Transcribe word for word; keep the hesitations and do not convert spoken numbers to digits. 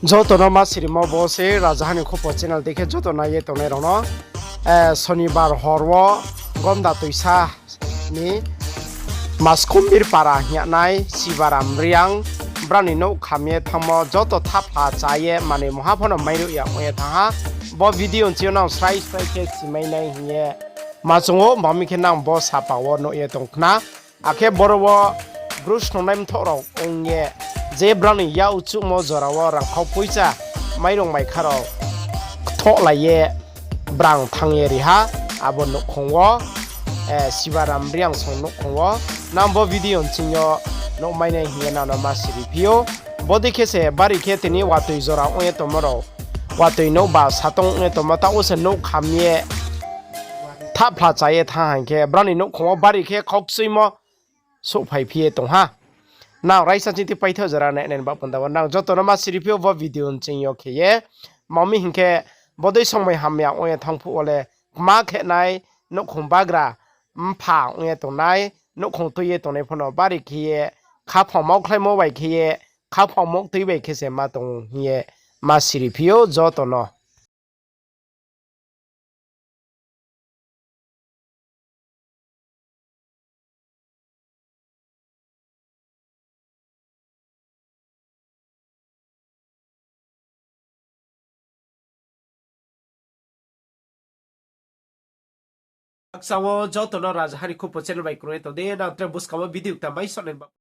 Joto no ma sirimo bo se Rajaha ni Khupo channel dei khe joto nai ye tongnai rao no, Sonibar hor wo Gonda Toisa ni Maskumbir para hing ya nai Sibaram Reang, brao ni nouh kham ye thanngmo joto thaphla chá ye manoi mungha pho no mairuh ya ong ye thanng ha. Bo video nching yo nang srai srai khe simai nai hing ye ma chung ou, ma mi khe nang bo sapa wo nuh ye tong khna. Akhe boro wo Bru snungnai mthoh rao ong ye, je brao ni yak chuhmo jora wo rangkhau poicha, mairung maikha rao kthohlai ye brang thanng ye ri ha, abo nouhkhong wo, Sibaram Reang song nouhkhong wo. Nang bo video nching yo nuhmai nai hing ye nang no ma siri phi ou. Bodei khe se bari khe tini watoi jora ong ye tongmo rao, watoi nouhba satong ong ye tongmo, taoh wo se nouh kham ye thaphla chá ye thanng ha hing khe, brao ni nouhkhong wo bari khe khaukchuimo souhphai phi ye tong ha. Nang raisa ching ti paithaoh jora nai nai ni baoh panda wo nang joto no ma siri phi ou bo video nching yo khe ye. Ma mi hing khe, bodei songmai hamya ong ye thanng phuh wo le, kma khe nai, nouhkhong bagra, mpha ong ye tongnai, nouhkhong tui ye tongnai pho no bari khe ye, khaphang maukhlaimo bai khe ye, khaphang mouhtui bai khe se ma tong hing ye, ma siri phi ou joto no. Aksa wo joto no Rajaha ni Khupo channel bai krung ye tong di, nang tre buskang wo video kta mai sonai ba.